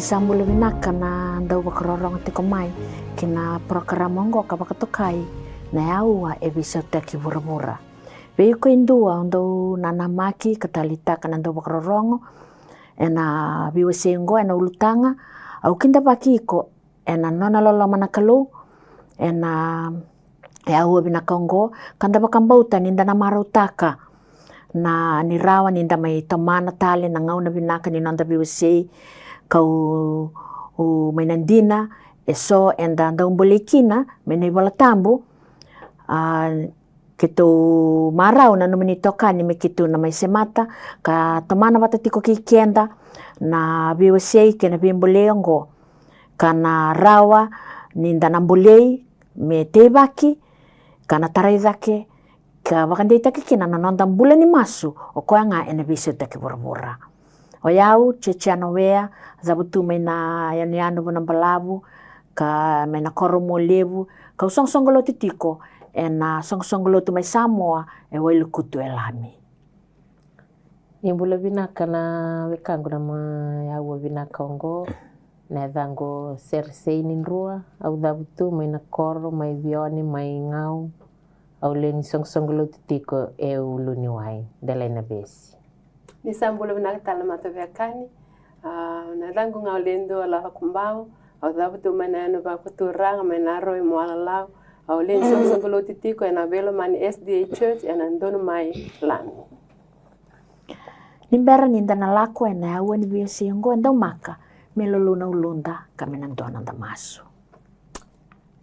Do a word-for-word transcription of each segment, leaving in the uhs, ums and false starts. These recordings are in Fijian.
Sa bula vinaka na dau vakarorogo tiko mai ki na porokaramu oqo ka vakatokai na Aua e Veisautaki Vuravura. Vei iko e dua o dau nanamaki ka taleitaka na dau vakarorogo ena veiwasei oqo, ena ulutaga, au kidavaki iko ena nona loloma na Kalou ena aua vinaka oqo, ka da vakabauta ni da na marautaka na ni rawa ni da mai tomana tale na gauna vinaka ni noda veiwasei, kau mai na dina eso eda dau bolei kina mai na iVola Tabu. A, keitou marau na nomuni tokani me keitou na mai semata ka tomana vata tiko kei keda na veiwasei kei na veibolei oqo, ka na rawa ni da na bolei me teivaki ka na tarai cake ka vakadeitaki kina na noda bula ni masu, o koya ga ena veisautaki vuravura. O yau Georgiana Weah, cavutu mai na yanuyanu Vanua Balavu, ka mai na koro Mualevu, kau soqosoqo lotu tiko ena soqosoqo lotu mai Samoa e Wailikutu e Lami. Ni bula vinaka na wekaqu na ma-, aua vinaka oqo. Na yacaqu o Seresei Nidrua, au cavutu mai na koro mai Vione mai Gau. Au lewe ni soqosoqo lotu tiko e Uluniwai, Delainavesi. Ni sa bula vinaka tale na mataveiwekani. A, na yacaqu ga o Ledua Lalakubau, au cavutu mai na yanuyanu vakaturaga mai Naroi, Moalalau. Au lewe ni soqosoqo lotu tiko ena Veilomani S D A Church ena Donumai, Lami. Ni bera ni da na lako ena aua ni veiwasei oqo, e daumaka me lolou na uluda ka me na dua na noda masu.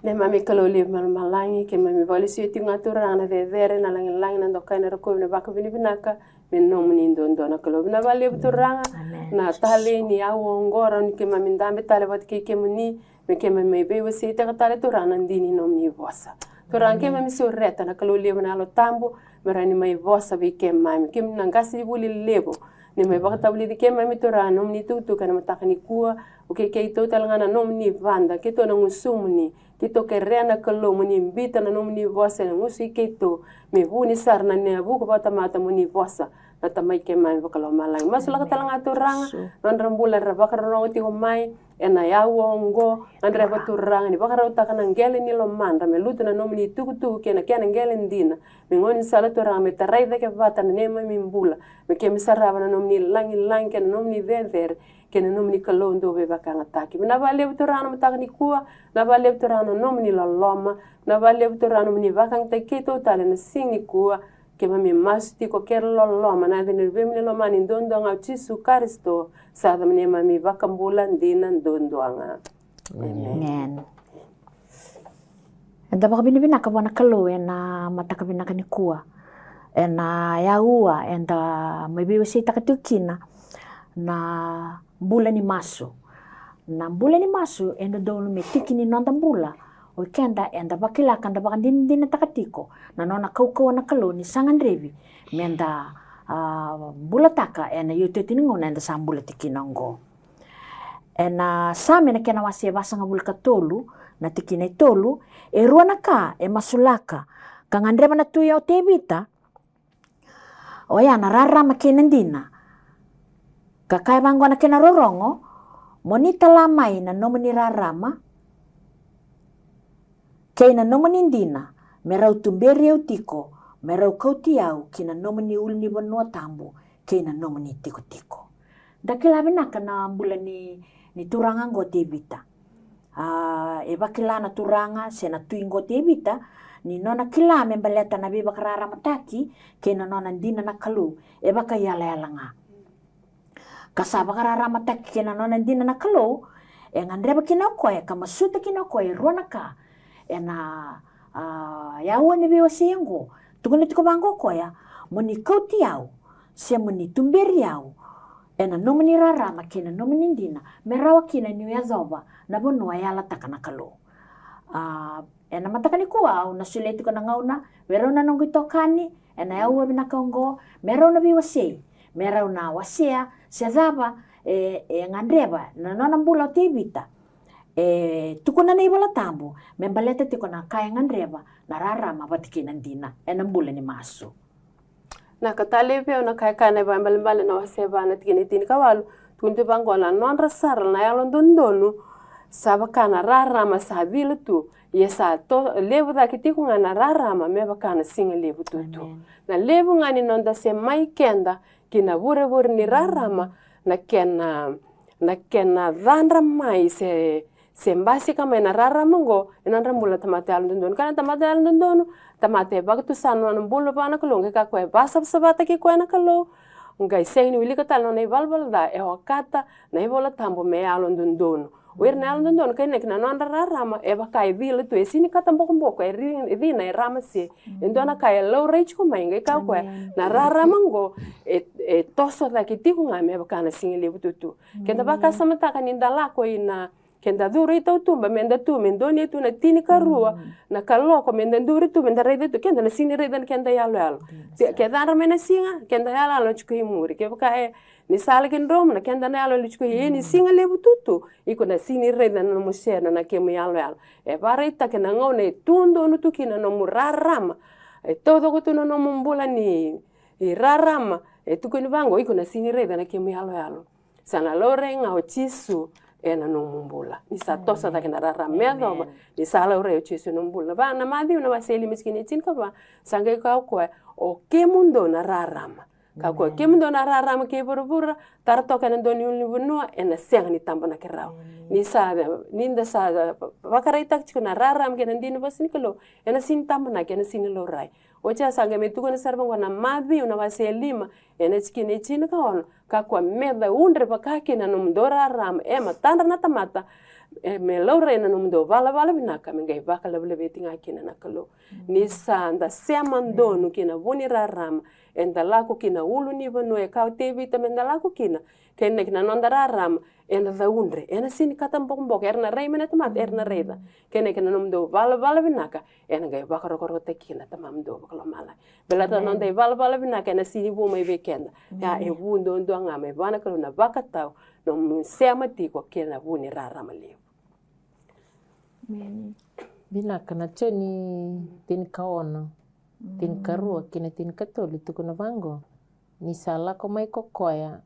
Neimami Kalou levu mai lomalagi, keimami vakalesuya tiko ga Turaga na cecere, na lagilagi, na dokai, na rokovi, na vakavinavinaka me nomuni duadua na Kalou. Vinaka vakalevu Turaga. Amen. Na talei ni aua oqo, rawa ni keimami dabe tale vata kei kemuni, me keimami mai veiwaseitaka tale Turaga na dina ni nomuni vosa. Turaga, keimami sureta na Kalou levu na Yalo Tabu me rawa ni mai vosa vei keimami, keimami na qasenivuli levu, ni mai vakatavulici keimami Turaga na nomuni itukutuku ena mataka nikua. O kei keitou tale ga na nomuni vada, keitou na gusumuni, keitou kerea na Kalou mo ni biuta na nomuni vosa ena gusu i keitou, me vuni sara na newa vuku vakatamata mo ni vosa. Na Tamai keimami vakalomalagi, masulaka tale ga Turaga na nodra bula era vakarorogo tiko mai ena aua oqo. Gadreva Turaga ni vakarautaka na qele ni lomadra me lutu na nomuni itukutuku kei na kena qele dina, me gaunisala Turaga me tarai cake vata na neimami bula, me keimami sarava na nomuni lagilagi kei na nomuni cecere kei na nomuni Kalou dau veivakayagataki. Vinaka vakalevu Turaga na mataka nikua. Vinaka vakalevu Turaga na nomuni loloma. Vinaka vakalevu Turaga na nomuni vakayagataki keitou tale ena siga nikua. Keimami masu tiko kei loloma ena yaca ni Luvemuni lomani duadua ga o Jisu Karisito, sa yaca ni neimami iVakabula dina duadua ga. Amen. Amen. Eda vakavinavinaka vua na Kalou ena mataka vinaka nikua, ena aua eda mai veiwaseitaka tiko kina na bula ni masu. Na bula ni masu e dodonu me tiki ni noda bula. O keda eda vakila ka da vakadinadinataka tiko na nona kaukauwa na Kalou ni sa gadrevi meda, a, bulataka ena iotioti ni gauna eda sa bula tiko kina oqo. Ena Same na kena wase e vasagavulu ka tolu, na tikina e tolu, e rua na ka e masulaka ka gadreva na tui o Tevita, oya na rarama kei na dina. Ka kaya vaqo na kena rorogo: Mo ni tala mai na nomuni rarama kei na nomuni dina, me rau tuberi au tiko, me rau kauti au ki na nomuni ulunivanua tabu kei na nomuni tikotiko. Da kila vinaka na bula ni, ni turaga oqo Tevita. A, e vakila na turaga se na tui oqo Tevita ni nona kila me baleta na veivakararamataki kei na nona dina na Kalou e vakaiyalayala ga. Ka sa vakararamataki kei na nona dina na Kalou, e gadreva kina o koya ka masuta kina o koya e rua na ka ena, a, aua ni veiwasei oqo. Tukuna tiko vaqo o koya: Mo ni kauti au, se mo ni tuberi au ena nomuni rarama kei na nomuni dina, me rawa kina niu yacova na vanua e yalataka na Kalou. A, ena mataka nikua au na solia tiko na gauna vei rau na noqu itokani ena aua vinaka oqo, me rau na veiwasei, me rau na wasea se cava e, e gadreva na nona bula o Tevita. E tukuna na iVola Tabu me baleta tiko na ka e gadreva na rarama vata kei na dina ena bula ni masu. Na ka talei vei au na ka e kaya na iVakaibalebale na wase va na tikina e tinikawalu: Tukuni vaqo, na nodra sara na yalododonu sa vaka na rarama sa cila tu, ia sa to, levu cake tiko ga na rarama me vaka na siga levu tutu. Na levu ga ni noda se mai keda ki na vurevure ni rarama, na kena, na kena cadra mai se, se basika mai na rarama oqo e nodra bula na tamata yalododonu. Ka na tamata yalododonu, tamata e vakatusa na nona bula vua na Kalou, qai kakua e vakasavasavataki koya na Kalou, qai sega ni wilika tale na nona ivalavala ca, e okata na iVola Tabu me yalododonu. O ira na yalododonu, kei na kena nodra rarama e vaka e cila tu, e sini kata bokoboko, e ri, e cina, e rama se. E dua na ka e laurai tiko mai, qai kaya o koya na rarama oqo e, e toso cake tiko ga me vaka na siga levu tutu. Keda vakasamataka ni da lako i na, keda curu i tautuba, me da tu, me donuya tu na tinikarua na kaloko, me da duri tu, me da raica tu, keda na sini raica na keda iyaloyalo. Ke cadra mai na siga, keda iyaloyalo na tiko i muri. Kevaka e ni sa laki dromu na keda na yalo e lutu ko ia ni siga levu tutu, iko na sini raica na nomu sena na kemu yaloyalo. E vakaraitaka na gauna e tu donu tu kina na nomu rarama, e taucoko tu na nomu bula ni rarama, e tukuni vaqo, iko na sini raica na kemu yaloyalo. Sa na laurai ga o Jisu ena nomu bula. Ni sa toso cake na rarama me yacova ni sa laurai o Jisu ena nomu bula. Na va, na Maciu na wase e lima tikina e tinikava, sa qai kaya o koya, o kemudou na rarama. Ka koya, kemudou na rarama kei vuravura, tara toka ena dua ni ulunivanua, ena sega ni tabonaki rawa. Ni sa, ni da sa vakaraitaka tiko na rarama kei na dina ni vosa ni Kalou, ena sini tabonaki, ena sini laurai. Oti ya sa qai mai tukuna sara vaqo na Maciu na wase e lima, ena tikina e tinikaono, ka koya, me caudre vaka kina na nomudou rarama e matadra na tamata, e me laurai na nomudou valavala vinaka, me qai vakalavelaveti ga kina na Kalou. Ni sa da sema donu ki na vu ni rarama, eda lako ki na ulunivanua e kaya o Tevita meda lako kina, kei na kena noda rarama ena caudre, ena sini kata bokoboko, era na rai mai na tamata, era na raica. Kei na kena nomudou valavala vinaka, ena qai vakarokorokotaki kina na Tamamudou vakalomalagi. Baleta na noda ivalavala vinaka ena sini vu mai vei keda. Ia e vu duadua ga mai vua na Kalou na vakatau, nomu sema tiko kei na vu ni rarama levu. Vinaka. Na Joni tinikaono, tinikarua kei na tinikatolu e tukuna vaqo, ni sa lako mai ko koya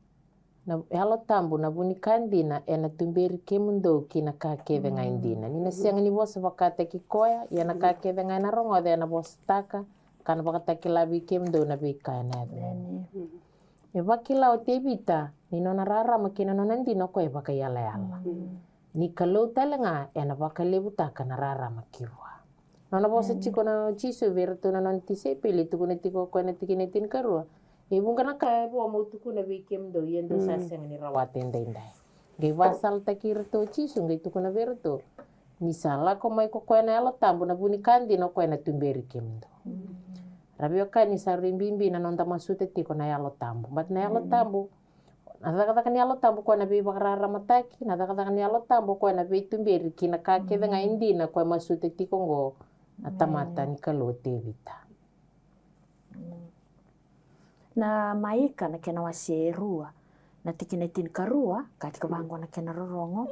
na Yalo Tabu, na vu ni ka dina, ena tuberi kemudou ki na ka kece ga e dina. Ni na sega ni vosa vakataki koya, ia na ka kece ga ena rogoca ena vosataka, ka na vakatakila vei kemudou na veika ena yaco. E vakila o Tevita ni nona rarama kei na nona dina o koya e vakaiyalayala. Ni Kalou tale ga ena vakalevutaka na rarama ki vua. Nona vosa tiko na Jisu vei iratou na nona tisaipeli, e tukuna tiko o koya na tikina e tinikarua, e vuqa na ka e vo meu tukuna vei kemudou, ia dou sa sega ni rawata edaidai. Qai vasalataki iratou o Jisu, qai tukuna vei iratou, ni sa lako mai ko koya na Yalo Tabu, na vu ni ka dina o koya na tuberi kemudou. Ra veiwekani, sa rui bibi na noda masuta tiko na Yalo Tabu. But na Yalo Tabu, na cakacaka ni Yalo Tabu o koya na veivakararamataki, na cakacaka ni Yalo Tabu o koya na veituberi ki na ka kece ga e dina o koya masuta tiko oqo na tamata ni Kalou o Tevita. Na Maika na kena wase e rua, na tikina e tinikarua, ka tiko vaqo na kena rorogo.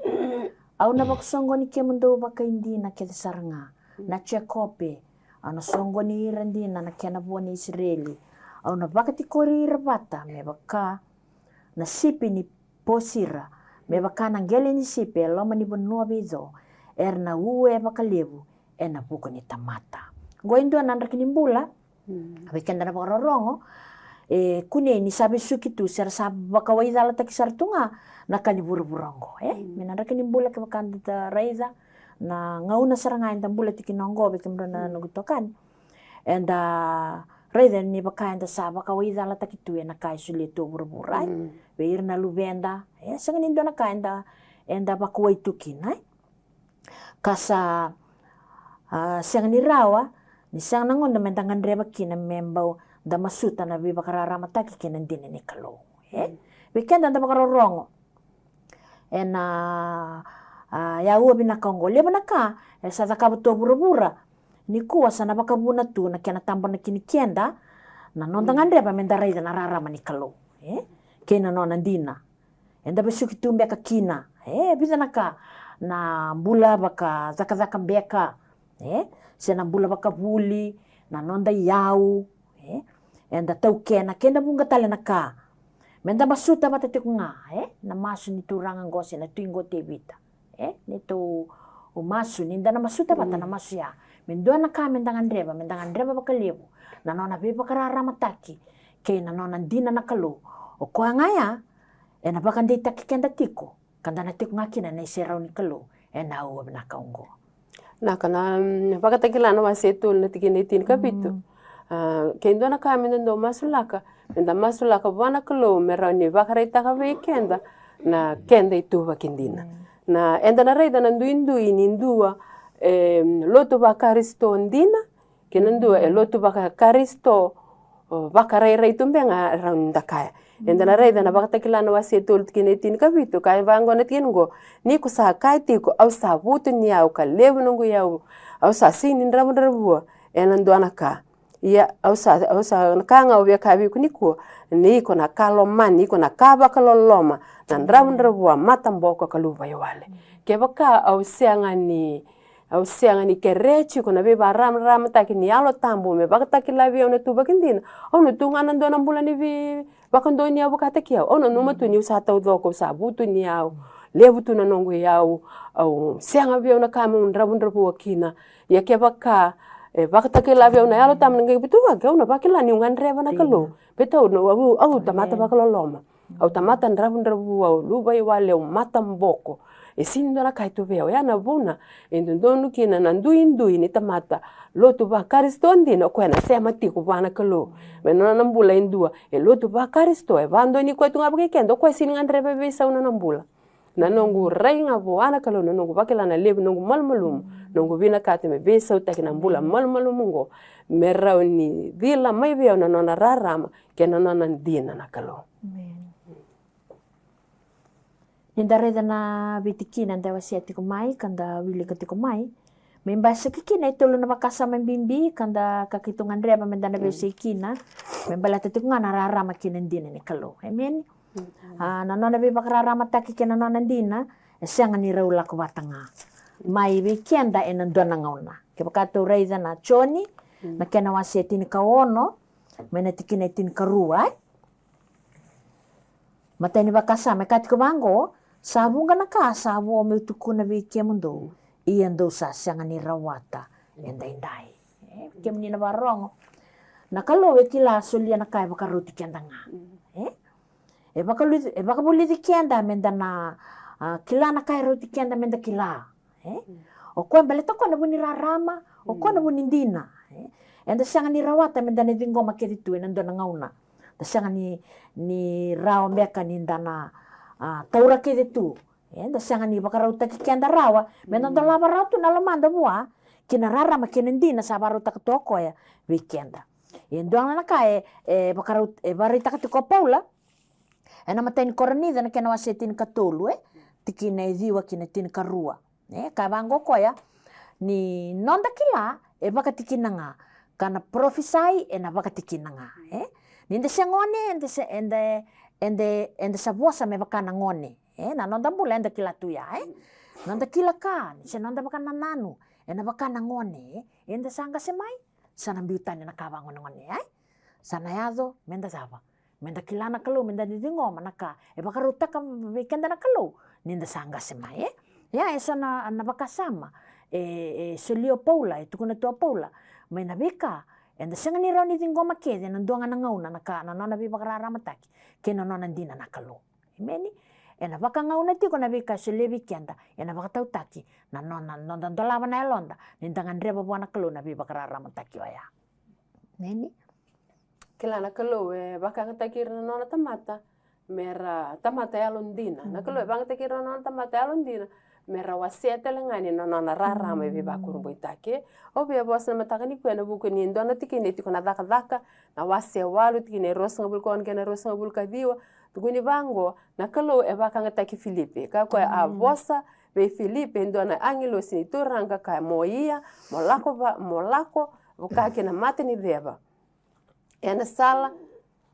Au na vakasoqoni kemudou vakaidina kece sara ga, na Jekope, au na soqoni ira dina na kena vo ni Isireli. Au na vakatikori ira vata me vaka na sipi ni posira, me vaka na qele ni sipi e loma ni vanua veico, era na ue vakalevu ena vuku ni tamata. Oqo e dua na draki ni bula vei keda na vakarorogo, e kunei ni sa vesuki tu se ra sa vakawaicalataki sara tu ga na ka ni vuravura oqo, e? Me na draki ni bula kevaka da raica na gauna sara ga eda bula tiko kina oqo, vei kemudrau na noqu itokani. Eda raica ni vaka eda sa vakawaicalataki tu ena ka e solia tu o vuravura, e? Vei ira na luveda, e sega ni dua na ka eda, eda vakawai tu kina, e? Ka sa, a, sega ni rawa, ni sega na gauna meda gadreva kina me bau da masuta na veivakararamataki kei na dina ni Kalou, e? Vei keda da vakarorogo ena, a, aua vinaka oqo, levu na ka e sa cakava tu o vuravura nikua sa na vakavuna tu na kena tabonaki ni keda na noda gadreva meda raica na rarama ni Kalou, e? Kei na nona dina. Eda vesuki tu beka kina, e, vica na ka, na bula vakacakacaka beka, e, se na bula vakavuli, na noda iyau, e, eda taukena, kei na vuqa tale na ka. Me da masuta vata tiko ga, e? Na masu ni turaga qo se na tui qo Tevita. E? Neitou masu, ni da na masuta vata na masu ya. Me dua na ka me da gadreva, me da gadreva vakalevu. Na nona veivakararamataki, kei na nona dina na Kalou. O koya ga ya, ena vakadeitaki keda tiko. Ka da na tiko ga kina na iserau ni Kalou, ena aua vinaka oqo. Na ka na, mm, Vakatakila na wase e tolu na tikina e tini ka vitu. A, ke dua na ka me da dau masulaka, me da masulaka vua na Kalou, me rawa ni vakaraitaka vei keda, na keda ituvaki dina. Na, eda na raica na duidui ni dua, e, lotu vaKarisito dina, kei na dua, e lotu vaKarisito, o, vakarairai tu beka ga e rawa ni da kaya. Eda na raica na Vakatakila na wase e tolu tikina e tini ka vitu, ka e vaqo na tikina qo. Ni ko sa kaya tiko, au sa vutuniyau ka levu noqu iyau, au sa sega ni dravudravua ena dua na ka. Ia, au sa, au sa na ka ga au via kaya vei iko nikua, ni ko na ka lomani, ni ko na ka vakaloloma, na dravudravua, mataboko ka luvaiwale. Kevaka au sega ni Au sega ni kerea tiko na veivakararamataki ni Yalo Tabu me vakatakila vei au na ituvaki dina, au na tu ga na dua na bula ni veivakadonui au vakataki au. Au nanuma tu niu sa taucoko, au sa vutuniyau, levu tu na noqu iyau, au sega vei au na ka meu dravudravua kina. Ia kevaka e vakatakila vei au na Yalo Tabu na qai veituvaki, au na vakila niu gadreva na Kalou. Baleta au, au, au tamata vakaloloma. Au tamata dravudravua, au luvaiwale, au mataboko. E sega ni dua na ka e tu vei au. Oya na vuna e dodonu kina na duidui ni tamata lotu vaKarisito dina, o koya na sema tiko vua na Kalou. Me nona na bula e dua, e lotu vaKarisito, e vakadonui koya tu ga vakai keda, o koya sega ni gadreva e veisau na nona bula. Na noqu rai ga vua na Kalou, na noqu vakila na levu noqu malumalumu, noqu vinakata me veisautaki na bula malumalumu oqo, me rawa ni cila mai vei au na nona rarama kei na nona dina na Kalou. Ni da raica na veitikina da wasea tiko mai, ka da wilika tiko mai, me basika kina e tolu na vakasama bibi, ka da, ka keitou gadreva me da na veisei kina, me baleta tiko ga na rarama kei na dina ni Kalou. Emeni. A, na nona veivakararamataki kei na nona dina e sega ni rau lako vata ga mai vei keda ena dua na gauna. Kevaka tou raica na Joni, na kena wase e tinikaono, mai na tikina e tinikarua, e? Matai ni vakasama e kaya tiko vaqo, sa vuqa na ka sa vo meu tukuna vei kemudou, ia dou sa sega ni rawata edaidai. E, kemuni na vakarorogo, na Kalou e kila solia na ka e vakarauti keda ga. E? E vakavulici, e vakavulici keda me da na, a, kila na ka e rauti keda me da kila. E? O koya baleta o koya na vu ni rarama, o koya na vu ni dina. E? Eda sega ni rawata me da na ciqoma kece tu ena dua na gauna. Da sega ni, ni rawa beka ni da na, a, taura kece tu. E? Da sega ni vakarautaki keda rawa me da dolava rawa tu na lomada vua ki na rarama kei na dina sa vakarautaka tu o koya vei keda. E dua na ka e, e vakaraut-, e vakaraitaka tiko o Paula ena matai ni Korinica na kena wase e tinikatolu, e, tikina e ciwa ki na tinikarua. E, ka vaqo o koya, ni noda kila e vakatikina ga, ka na parofisai ena vakatikina ga. E, ni da se gone, eda se, eda, eda, eda sa vosa me vaka na gone. E, na noda bula eda kila tu ya, e. Noda kila ka, ni se noda vakanananu ena vaka na gone, e, eda sa qase mai, sa na biu tani na ka vagonegone, e. Sa na yaco me da cava? Me da kila na Kalou, me da ciqoma na ka e vakarautaka vei keda na Kalou ni da sa qase mai, e? Ia e so na, na vakasama e, e solia o Paula, e tukuna tu o Paula mai na veika eda sega ni rawa ni ciqoma kece ena dua ga na gauna, na ka, na nona veivakararamataki kei na nona dina na Kalou. Emeni. Ena vakagauna tiko na veika e solia vei keda, ena vakatautaki na nona, noda dolava na yaloda ni da gadreva vua na Kalou na veivakararamataki oya. Emeni. Kila na Kalou e vakayagataki ira na nona tamata me ra tamata yalodina. Na Kalou e vakayagataki ira na nona tamata yalodina me ra wasea tale ga ni na nona rarama e veivakurabuitaki. Au via vosa na mataka nikua ena vuku ni dua na tikina e tiko na Cakacaka, na wase walu, tikina e ruasagavulu ka ono kei na ruasagavulu ka ciwa. Tukuni vaqo, na Kalou e vakayagataki Filipi. Ka koya a vosa vei Filipi e dua na agilosi ni Turaga ka kaya, mo ia, mo lako va, mo lako vaka ki na mata ni ceva. Ena sala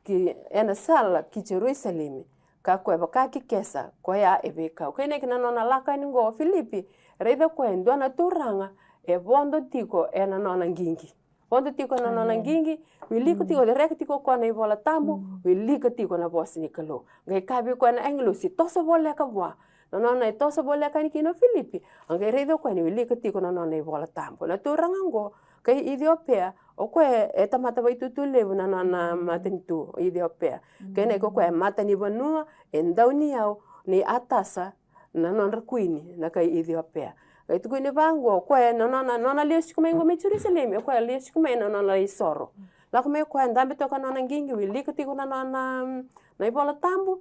ki, ena sala ki Jerusalemi, ka koya vaka ki Kesa, koya e veikau. Kei na kena nona lako yani qo o Filipi, raica koya e dua na turaga e vodo tiko ena nona qiqi. Vodo tiko na nona qiqi, wilika tiko, rereka tiko o koya na iVola Tabu, wilika tiko na vosa ni Kalou. Qai kaya vei koya na agilosi, toso voleka vua. Na nona e toso voleka yani kina o Filipi, a qai raica o koya ni wilika tiko na nona iVola Tabu. Na turaga oqo, kai Iciopea, o koya e tamata vaitutu levu na nona matanitu, Iciopea. Kena iko koya e matanivanua, e dauniyau, ni atasa, na nodra kuini, na kai Iciopea. Qai tukuni vaqo, o koya na nona, nona lesu tiko mai qo mai Jerusalemi, o koya lesu tiko mai na nona isoro. Lako mai o koya, dabe toka na nona qiqi, wilika tiko na nona, na iVola Tabu,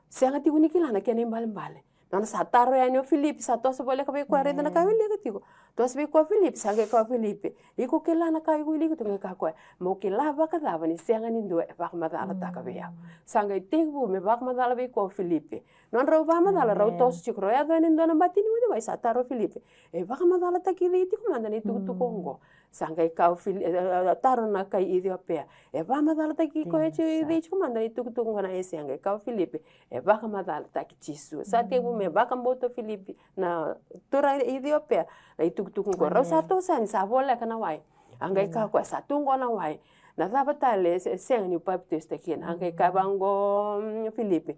sega tiko ni kila na kena ibalebale. Nona sa taro yani o Filipi, sa toso voleka vei koya, raica na ka e wilika tiko. Toso vei koya o Filipi, sa qai kaya o Filipi, iko kila na ka iko wilika tiko? Qai kaya o koya, mo kila vakacava ni sega ni dua e vakamacalataka vei au. Sa qai tekivu me vakamacala vei koya o Filipi. Nodrau vakamacala, rau toso tiko, rau yaco yani e dua na bati ni uciwai, sa taro o Filipi, e vakamacalataki cei tiko mada na itukutuku oqo? Sa qai kaya o Fili-, e, e, taro na kai Iciopea, e vakamacalataki koya tiko, cei tiko mada na itukutuku oqo? Na e sa qai kaya o Filipi, e vakamacalataki Jisu. Sa tekivu me vakabauta o Filipi, na turaga Iciopea, na itukutuku oqo. Rau sa toso yani, sa voleka na wai. A qai kaya o koya, sa tu oqo na wai. Na cava tale e se-, sega niu papitaisotaki kina? A qai kaya vaqo, mm, Filipi,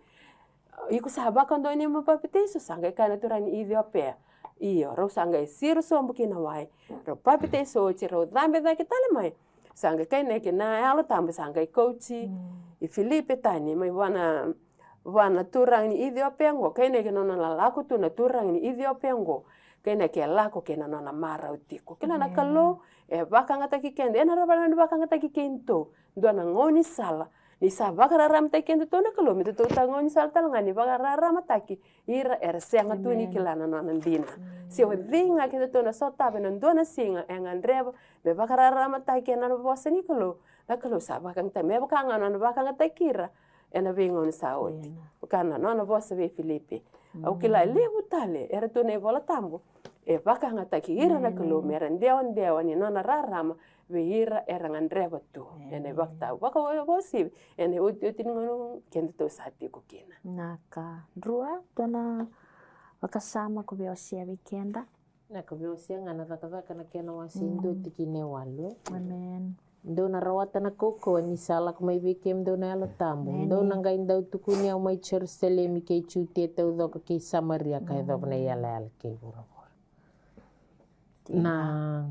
iko sa vakadonui mo papitaiso? Sa qai kaya na turaga ni Iciopea, io. Rau sa qai siro sobu ki na wai, rau papitaiso oti, rau cabe cake tale mai. Sa qai kainaki na Yalo Tabu, sa qai kauti i Filipi tani mai vua na, vua na turaga ni Iciopea oqo. Kainaki na nona lako tu na turaga ni Iciopea oqo, kainaki e lako kei na nona marau tiko. Kila na Kalou e vakayagataki keda, ena rawa ni vakayagataki kedatou. Dua na gaunisala, ni sa vakararamataki kedatou na Kalou, me datou ta gaunisala tale ga ni vakararamataki ira era sega tu ni kila na nona dina. Se o cei ga kedatou na sotava ena dua na siga, e gadreva me vakararamataki ena nona vosa ni Kalou. Na Kalou sa vakayagataki, me vaka ga na nona vakayagataki ira ena veigauna sa oti. Vaka na nona vosa vei Filipi. Au kila e levu tale eratou na iVola Tabu e vakayagataki ira na Kalou mera dewadewa ni nona rarama vei ira era gadreva tu. Ena ivakatawa, vakauasivi, ena iotioti ni gauna kedatou sa tiko kina. Na ka drua, dua na vakasama ko via wasea vei keda. Na ka via wasea ga na Cakacaka na kena wase e dua tikina e walu. Amen. Dou na rawata na kaukauwa ni sa lako mai vei kemudou na Yalo Tabu. Amen. Dou na qai dau tukuni au mai Jerusalemi kei Jutia taucoko kei Samaria ka yacova na iyalayala kei vuravura. Na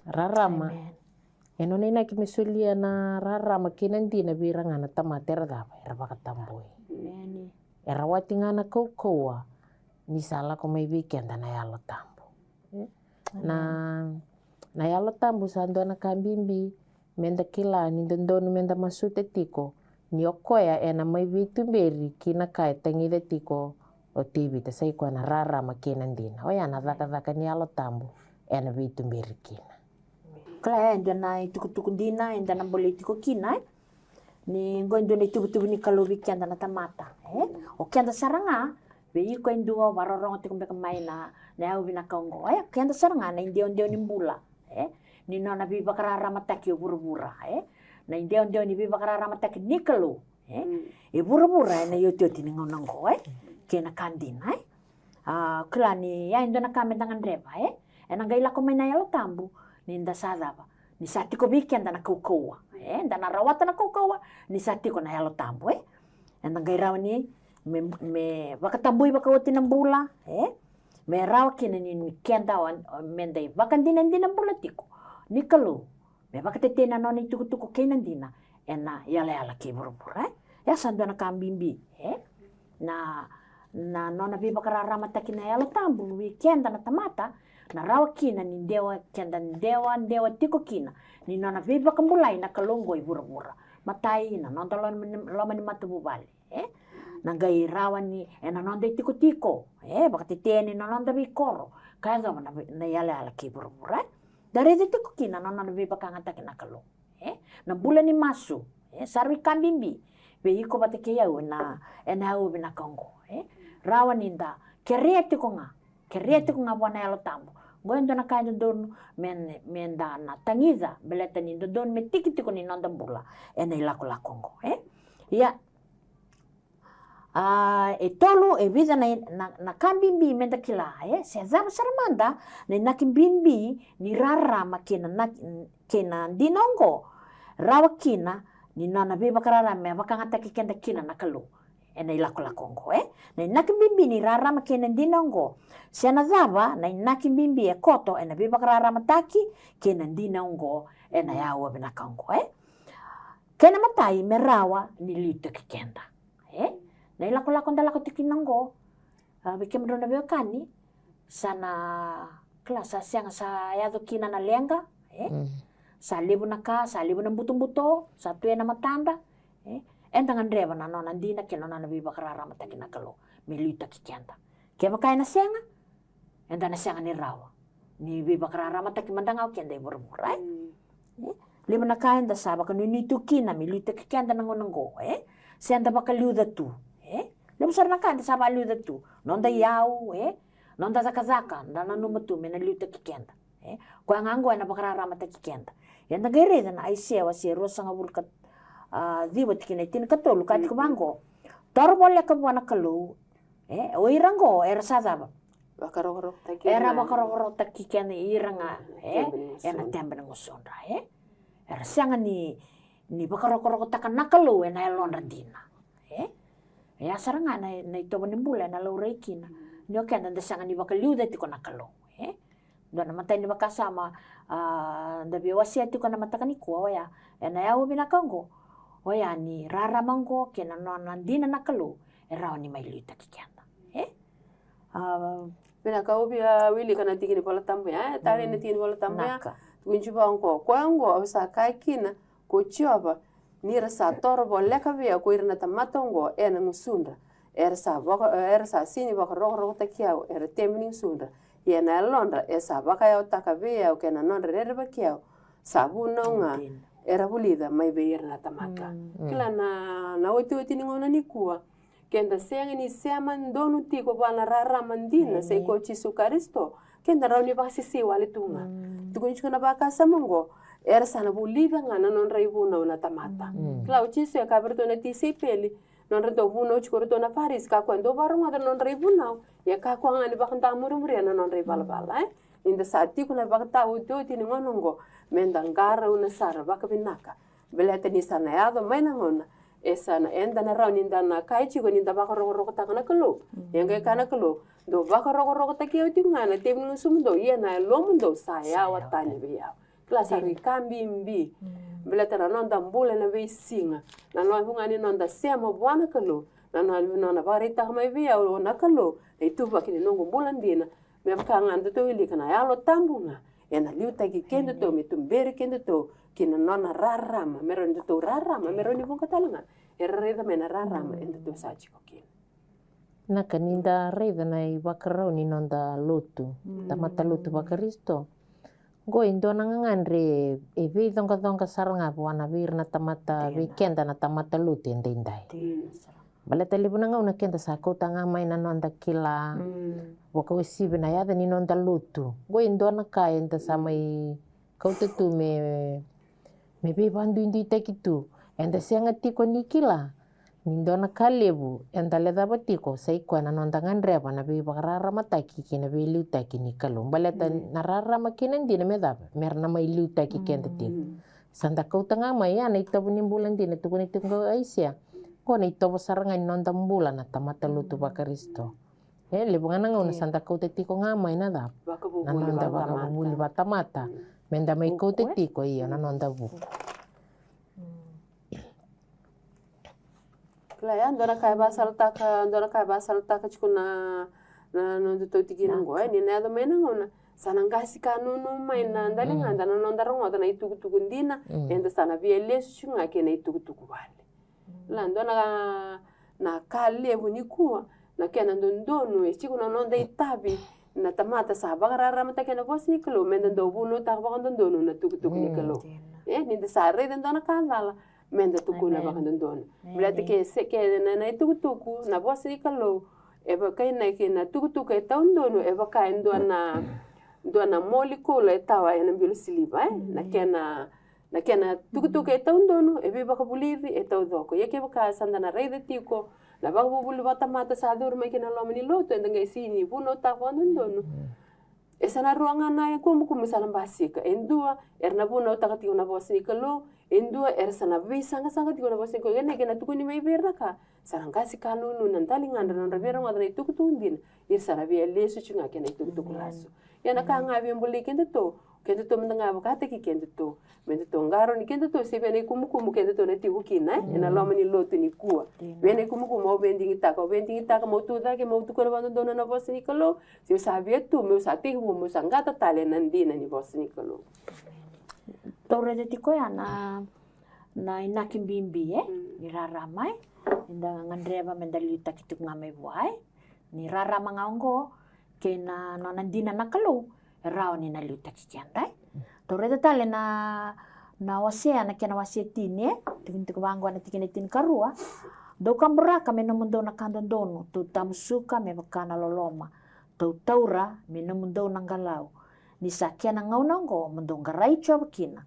rarama. Amen. E nona inaki me solia na rarama kei na dina vei ira ga na tamata era cava, era vakatabui. Amen. E rawati ga na kaukauwa ni sa lako mai vei keda na Yalo Tabu. Na, na Yalo Tabu sa dua na ka bibi meda kila ni dodonu meda masuta tiko, ni o koya ena mai veituberi ki na ka e tagica tiko o Tevita, sa i koya na rarama kei na dina. Oya na cakacaka ni Yalo Tabu ena veituberi kina. Kila e dua na itukutuku dina eda na bolei tiko kina, e? Ni qo e dua na ituvatuva ni Kalou vei keda na tamata, e? O keda sara ga, vei iko e dua o vakarorogo tiko beka mai na, na yau vinaka oqo, e? O keda sara ga na idewadewa ni bula, e? Ni nona veivakararamataki o vuravura, e? Na idewadewa ni veivakararamataki ni Kalou, e? E vuravura ena iotioti ni gauna oqo, e? Kei na ka dina, e? A, kila ni ya e dua na ka meda gadreva, e? Ena qai lako mai na Yalo Tabu ni da sa cava? Ni sa tiko vei keda na kaukauwa, e? Da na rawata na kaukauwa ni sa tiko na Yalo Tabu, e? Eda qai rawa ni me, me vakatabui vakaoti na bula, e? Me rawa kina ni, ni keda o, o meda ivakadinadina bula tiko ni Kalou. Me vakatetei na nona itukutuku kei na dina ena yalayala kei vuravura, e? Ya sa dua na ka bibi, e? Na, na nona veivakararamataki na Yalo Tabu vei keda na tamata, na rawa kina ni dewa, keda dewadewa tiko kina ni nona veivakabulai na Kalou oqo i vuravura. Matai, na noda loma ni, loma ni matavuvale, e? Na qai rawa ni ena noda itikotiko, e? Vakatetei yani na noda veikoro ka yacova na, na yalayala kei vuravura, e? Da raica tiko kina na nona veivakayagataki na Kalou, e? Na bula ni masu, e? Sa rui ka bibi vei iko vata kei au ena, ena yau vinaka oqo, e? Rawa ni da kerea tiko ga, kerea tiko ga vua na Yalo Tabu. Oqo e dua na ka e dodonu me, meda na tagica, baleta ni dodonu me tiki tiko ni noda bula ena ilakolako oqo, e? Ia, A, e tolu, e vica na, na, na ka bibi meda kila, e? Se cava sara mada na inaki bibi ni rarama kei na, na, kei na dina oqo, rawa kina ni nona veivakararama me vakayagataki keda kina na Kalou ena ilakolako oqo, e? Na inaki bibi ni rarama kei na dina oqo. Se na cava na inaki bibi e koto ena veivakararamataki kei na dina oqo ena aua vinaka oqo, e? Kena imatai, me rawa ni liutaki keda, e? Na ilakolako da lako tiko kina oqo, a, vei kemudrau na veiwekani, sa na, kila, sa sega, sa yaco kina na leqa, e? Mm. Sa levu na ka, sa levu na butobuto sa tu ena matada, e? Eda gadreva na nona dina kei na nona veivakararamataki na Kalou me liutaki keda. Kevaka ena sega, eda na sega ni rawa ni veivakararamataki mada ga o keda i vuravura, e? Mm. E? Levu na ka eda sa vakanuinui tu kina me liutaki keda na gauna oqo, e? Se da vakaliuca tu, e? Levu sara na ka eda sa vakaliuca tu. Noda iyau, e? Noda cakacaka, da nanuma tu me na liutaki keda, e? Koya ga oqo ena vakararamataki keda. Eda qai raica na Aisea wase ruasagavulu ka, a, ciwa tikina e tinikatolu, ka tiko vaqo: Toro voleka vua na Kalou, e, o ira oqo era sa cava? Vakarokorokotaki era, vakarokorokotaki kena ira ga, e, tebe ni gusudra, ena tebe ni gusudra, e. Era sega ni, ni vakarokorokotaka na Kalou ena yalodra dina, e. E a sara ga na, na itovo ni bula ena laurai kina ni o keda da sega ni vakaliuca tiko na Kalou, e. Dua na matai ni vakasama, a, da via wasea tiko na mataka nikua, oya, ena aua vinaka oqo, oya ni rarama oqo kei na nona dina na Kalou e rawa ni mai liutaki keda, e? A, vinaka, au via wilika na tiki ni Vola Tabu ya, e? Tale na tiki ni Vola Tabu ya. Vinaka. Tukuni vaqo, koya oqo au sa kaya kina ko Jiova, ni ra sa toro voleka vei au ko ira na tamata oqo ena gusudra, era sa vaka, era sa sega ni vakarokorokotaki au, era tebe ni gusudra, ia na yalodra e sa vakayawataka vei au kei na nodra rerevaki au sa vunau ga, era vulica mai vei ira na tamata. Mm. Kila, na, na otioti ni gauna nikua, keda sega ni sema donu tiko vua na rarama dina, sa i koya o Jisu Karisito, keda rawa ni vakasisisi wale tu ga. Mm. Tukuni tiko na vakasama oqo, era sa na vulica ga na nodra ivunau na tamata. Mm. Kila, o Jisu e kaya vei iratou na tisaipeli, nodra dau vunau tiko o iratou na Farisi, kakua ni dau vakarogoca na nodra ivunau, ia kakua ga ni vakadamurimuria na nodra ivalavala, e? Ni da sa tiko na ivakataotioti ni gauna oqo, meda qarauna sara vakavinaka. Baleta ni sa na yaco mai na gauna, e sa na, eda na rawa ni da na kaya tiko ni da vakarokorokotaka na Kalou. Mm. E qai kaya na Kalou, dou vakarokorokotaki au tiko ga na tebe ni gusumudou, ia na yalomudou sa yawa tani vei au. Kila, sa rui ka bibi. Mm. Baleta na noda bula ena veisiga, na noda vuqa ni noda sema vua na Kalou, na nona, nona vakaraitaka mai vei au na Kalou na ituvaki ni noqu bula dina. Me vaka ga datou wilika, na Yalo Tabu ga ena liutaki kedatou, me tuberi kedatou ki na nona rarama, me rawa ni datou rarama, me rawa ni vuqa tale ga era raica mai na rarama edatou sa tiko kina. Vinaka, ni da raica na ivakarau ni noda lotu, tamata lotu vaKarisito. Qo e dua na gagadre e veicoqacoqa sara ga vua na, vei ira na tamata, vei keda na tamata lotu edaidai. Baleta levu na gauna keda sa kauta ga mai na noda kila, mm, vakauasivi na yaca ni noda lotu. Qo e dua na ka eda sa mai kauta tu me, me veivakaduiduitaki tu. Eda sega tiko ni kila ni dua na ka levu eda lecava tiko, sa i koya na noda gadreva na veivakararamataki kei na veiliutaki ni Kalou. Baleta, mm, na rarama kei na dina me cava? Me ra na mai liutaki keda tiko. Mm. Sa da kauta ga mai ya na itovo ni bula dina, tukuna tiko qo o Aisea. Qo na itovo sara ga ni noda bula na tamata lotu vaKarisito. E, levu ga na gauna sa da kauta tiko ga mai na cava? Na noda vakavuvuli vakatamata. Mm. Me da mai kauta tiko, io, na noda vuku. Mm. Kila, ya dua na ka e vakasalataka, dua na ka e vakasalataka tiko na, na nodatou tikina qo, e, ni na yaco mai na gauna, sa na qasi ka nunu mai na daligada na noda rogoca na itukutuku dina, eda sa na via lesu tiko ga kei na itukutuku vale. La, dua na, na ka levu nikua, na kena dodonu e tiko na noda itavi na tamata sa vakararamataki ena vosa ni Kalou, meda dau vunautaka vakadodonu na tukutuku ni Kalou. E, ni da sa raica dua na ka cala, meda tukuna vakadodonu. Baleta ke se, ke na, na itukutuku, na vosa ni Kalou e vakainaki na tukutuku e taudonu, e vaka e dua na, dua na moli koula e tawa ena bilo siliva, e? Na kena, na kena tukutuku e taudonu, e veivakavulici, e taucoko. Ia kevaka sa da na raica tiko Na vakavuvuli vakatamata sa curu mai ki na loma ni lotu, eda qai sini vunautaka vakadodonu. E sa na rua ga na ikumukumu sa na basika. E dua, era na vunautaka tiko na vosa ni Kalou. E dua, era sa na veisaqasaqa tiko na vosa ni Kalou. Kena, kena tukuni mai vei ira na ka, sa na qasi ka nunu na daligadra, na nodra veirogoca na itukutuku dina. Ira sa na via lesu tiko ga kei na itukutuku lasu. Ia na ka ga via bolei kedatou, kedatou mada ga vakataki kedatou. Me datou qarauni kedatou se vei na ikumukumu kedatou na tiko kina, e, ena loma ni lotu nikua. Vei na ikumukumu, au via digitaka, au via digitaka, meu tu cake, meu tukuna vakadodonu na vosa ni Kalou. Se au sa via tu, meu sa tekivu, meu sa qata tale na dina ni vosa ni Kalou. Tou raica tiko ya na, na inaki bibi, e? Ni rarama, e? Eda gadreva me da liutaki tiko ga mai vua, e? Ni rarama ga oqo, kei na nona dina na Kalou, e rawa ni na liutaki keda, e? Tou raica tale na, na Osea, na kena wase tini, e? Tikina tiko vaqo na tikina tinikarua. Dou kaburaka me nomudou na ka dodonu, tou tamusuka me vaka na loloma, tou taura me nomudou na qalau. Ni sa kena gauna oqo mo dou qarai Jiova kina,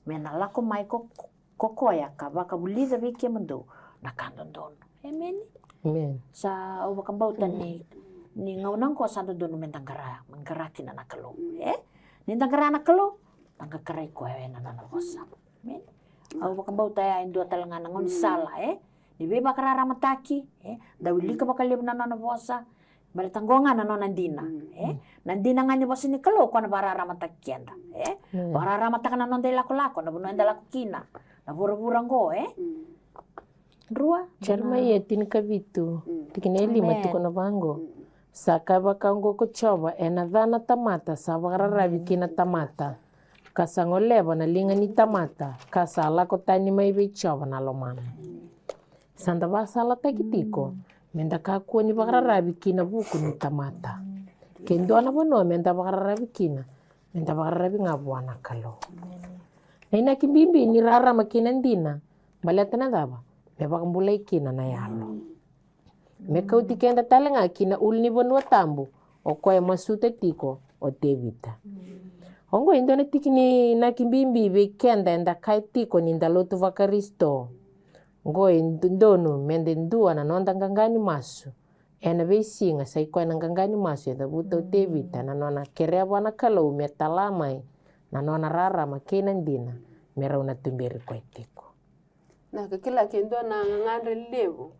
me na lako mai ko, ko koya ka vakavulica vei kemudou na ka dodonu. Emeni. Sa au vakabauta ni, ni gauna oqo sa dodonu me da qara, me qara kina na Kalou, e? Ni da qara na Kalou, da qai qarai koya ena nona vosa. Emeni. Au vakabauta ya e dua tale ga na gaunisala, e? Ni veivakararamataki, e? Da wilika vakalevu na nona vosa, baleta qo ga na nona dina, e? Na dina ga ni vosa ni Kalou, koya na vakararamataki keda, e? Vakararamataka na noda ilakolako, na vanua eda lako kina, na vuravura qo, e? Rua. Jeremaia tinikavitu, tikina e lima, tukuna vaqo. Sa kaya vaka oqo ko Jiova, ena ca na tamata sa vakararavi ki na tamata, ka sa goleva na liga ni tamata, ka sa lako tani mai vei Jiova na lomana. Sa da vakasalataki tiko me da kakua ni vakararavi ki na vuku ni tamata. Ke dua na vanua me da vakararavi kina, me da vakararavi ga vua na Kalou. Na inaki bibi ni rarama kei na dina, baleta na cava? Me vakabulai kina na yalo. Me kauti keda tale ga ki na ulunivanua tabu, o koya e masuta tiko o Tevita. Oqo e dua na tiki ni inaki bibi vei keda eda kaya tiko ni da lotu vaKarisito. Oqo e dodonu me da dua na noda qaqa ni masu. Ena veisiga sa i koya na qaqa ni masu e cavuta o Tevita, na nona kerea vua na Kalou me tala mai na nona rarama kei na dina, me rau na tuberi koya tiko. Na ka kila ke dua na gagadre levu,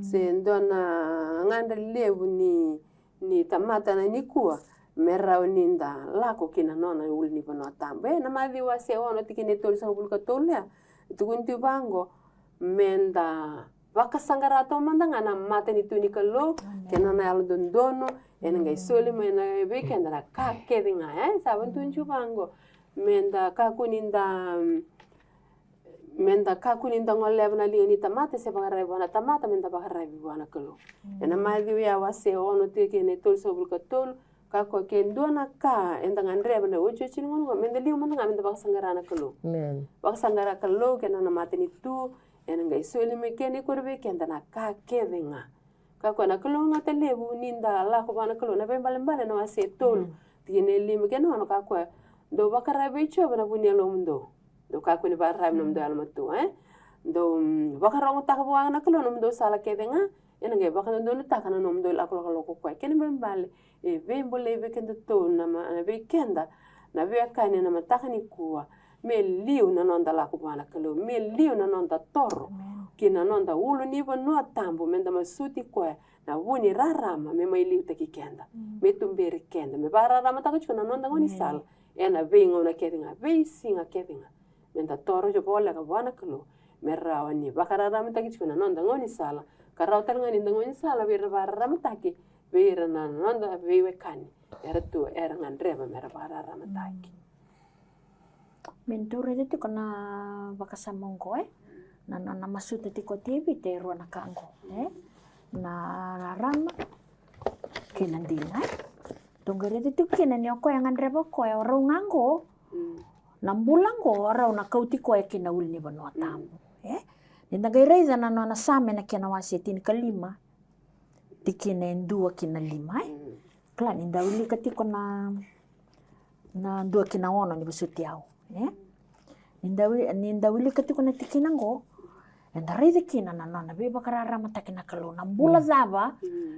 se dua na gagadre levu ni, ni tamata na nikua, me rawa ni da lako ki na nona ulunivanua tabu. E, na Maciu wase ono tikina e tolusagavulu ka tolu ya, e tukuni tu vaqo, me da vakasaqara taumada ga na matanitu ni Kalou, kei na nona yalododonu, ena qai soli mai na vei keda na ka kece ga, e? Sa vatuju vaqo, me da kakua ni da, me da kakua ni da goleva na liga ni tamata, se vakararavi vua na tamata, me da vakararavi vua na Kalou. Ena Maciu ya wase ono tikina e tolusagavulu ka tolu, kakua ke dua na ka eda gadreva na iotioti ni gauna oqo, me da liu mada ga me da vakasaqara na Kalou. Vakasaqara Kalou kei na nona matanitu, ena qai soli mai kina e kuri vei keda na ka kece ga. Kakua na kalougata levu ni da lako vua na Kalou, na Vaibalebale na wase e tolu, tikina e lima kei na ono, kakua, dou vakararavi vei Jiova na vu ni yalomudou. Dou kakua ni vakararavi na nomudou yalomatua, e? Dou, mm, vakarogotaka vua na Kalou na nomudou sala kece ga, ena qai vakadodonutaka na nomudou ilakolako ko koya. Kena ibalebale, e veibolei vei kedatou na ma-, vei keda na veiwekani ena mataka nikua. Me liu na noda lako vua na Kalou, me liu na noda toro ki na noda ulunivanua tabu, me da masuti koya na vu ni rarama, me mai liutaki keda, me tuberi keda, me vakararamataka tiko na noda gaunisala ena veigauna kece ga, veisiga kece ga. Me da toro voleka vua na Kalou, me rawa ni vakararamataki tiko na noda gaunisala, ka rawa tale ga ni da gaunisala vei ira na vakararamataki, vei ira na noda veiwekani era tu, era gadreva me ra vakararamataki. Me dou raica tiko na vakasama oqo, e? Na, na, na masuta tiko o Tevita e rua na ka oqo, e? Na rarama kei na dina, e? Dou qai raica tiko kina ni o koya e gadreva o koya, o rau ga oqo, na bula oqo, o rau na kauti koya ki na ulunivanua tabu, e? Ni da qai raica na nona Same na kena wase tinikalima, tikina e dua ki na lima, e? Kila ni da wilika tiko na, na dua ki na ono ni vosoti au, e? Ni da wi-, ni da wilika tiko na tikina oqo, Eda raica kina na nona veivakararamataki na Kalou, na bula cava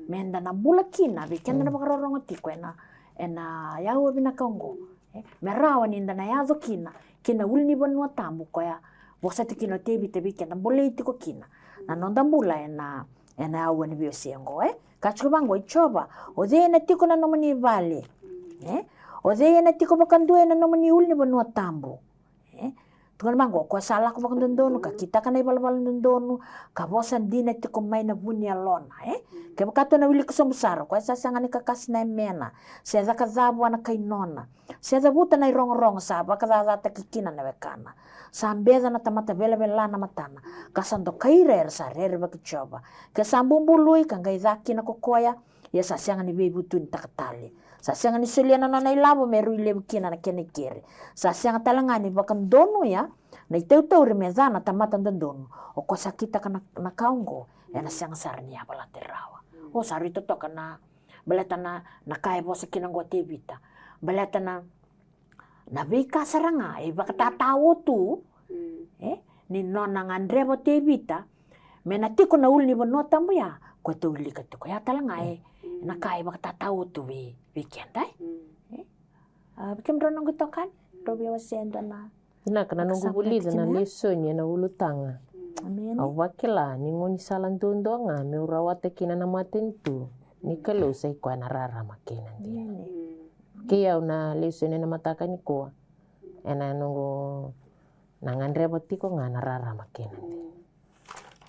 meda na bula kina vei keda na vakarorogo tiko ena, ena yaua vinaka oqo. E, me rawa ni da na yaco kina ki na ulunivanua tabu koya vosataki kina o Tevita vei keda, bolei tiko kina na noda bula ena, ena yaua ni veiwasei oqo. E ka tiko vaqo, i Jiova, o cei ena tiko na nomuni vale? E, o cei ena tiko vakadua ena nomuni ulunivanua tabu? E, tukuna vaqo, o koya sa lako vakadodonu ka kitaka na ivalavala dodonu, ka vosa dina tiko mai na vu ni yalona. E, kevaka tou na wilika sobu sara, o koya sa sega ni kakasi na yamena, se caka ca vua na kai nona, se cavuta na irogorogo sa vakacacataki kina na wekana, sa beca na tamata velavela na matana, ka sa dokai ira era sa rerevaki Jiova, ke sa bubului ka qai ca kina ko koya, ia sa sega ni veivutunitaka tale. Sa sega ni solia na nona ilavo me rui levu kina na kena ikeri. Sa sega tale ga ni vakadonuya na itautauri me ca na tamata dodonu. O koya sa kitaka na, na ka oqo, ena sega sara ni yavalati rawa. O sa rui totoka na, baleta na, na ka e vosa kina oqo o Tevita. Baleta na, na veika sara ga e vakatatao tu, e, ni nona gadreva o Tevita me na tiko na ulunivanua tabu ya, koya tou wilika tiko ya tale ga, e, na ka e vakatatao tu vei, vei keda, e. E, a, vei kemudrau noqu itokani, drau via wasea e dua na. Vinaka na noqu vulica na lesoni ena ulutaga. Au vakila ni gaunisala duadua ga meu rawata kina na matanitu ni Kalou sa i koya na rarama kei na dina. Kei au na lesoni ena mataka nikua, ena noqu na gadreva tiko ga na rarama kei na dina.